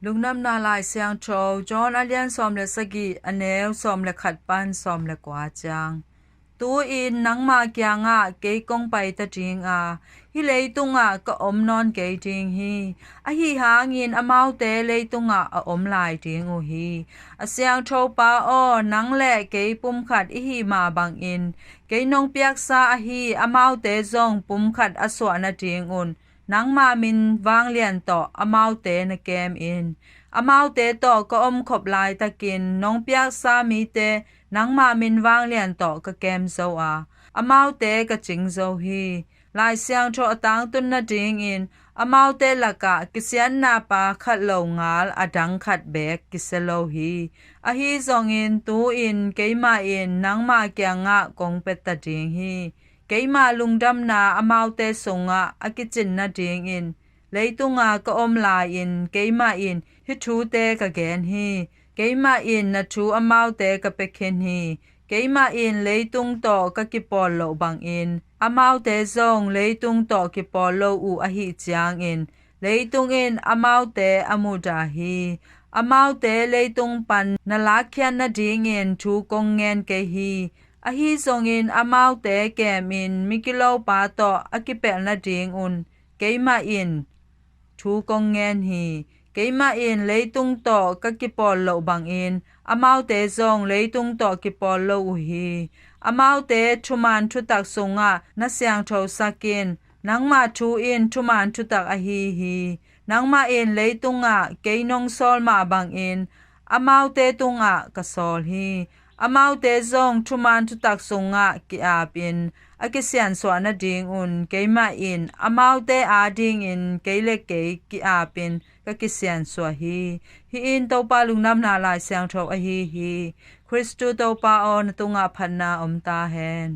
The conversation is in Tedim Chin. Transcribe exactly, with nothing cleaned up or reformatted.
Lungdamna Lai Siangtho, John a lian sawm le sagih, a neu sawm le khat pan sawm le kua ciang. Tu-in nangma kiangah kei kong pai ta ding a, hih leitungah ka om nawn kei ding hi. Ahi hangin amaute leitungah a om lai ding uh hi. A Siangtho Pa aw, nang le kei pumkhat i hih mah bangin, kei nong piaksa ahi amaute zong pumkhat a suah nadingun, nangma min vanglian tawh amaute na kem in. Amaute tawh ka omkhop laitakin nong piaksa mite nangma min vanglian tawh ka kem zo a, amaute ka cing zo hi. Lai Siangtho a tangtun nadingin amaute lakah kisiatna pa khat lo ngal a dang khat beek kisia lo hi. Ahi zongin tu-in keimah in nangma kiangah kong pia ta ding hi. Keima lungdamna amaute sungah a kicin nadingin, leitunga ka om lai-in keimah in hih thute ka gen hi. Keimah in na thu amaute ka pia khin hi. Keimah in leitung tawh ka kipawl loh bangin, amaute zong leitung tawh kipawl lo uh ahih ciangin, leitung in amaute a mudah hi. Amaute leitung pan na lakkhiat nadingin thu kong ngen kei hi. Ahi zongin amaute kemin migilopa tawh a kipelh nadingun keimah in thu kong ngen hi. Keimah in leitung tawh ka kipawl loh bangin, amaute zong leitung tawh kipawl lo uh hi. Amaute thuman thutak sungah na siangthosak in. Nangma thu in thuman thutak ahi hi. Nangmah in leitungah kei nong sawl mah bangin, amaute tungah ka sawl hi. Amaute zong thuman thutak sungah ki-apin a kisiansuah nadingun keimah in amaute adingin kei le kei ki-apin ka kisiansuah hi. Hih in Topa Lungdamna Lai Siangtho ahi hi. Khristu Topa aw, na tungah phatna om ta hen.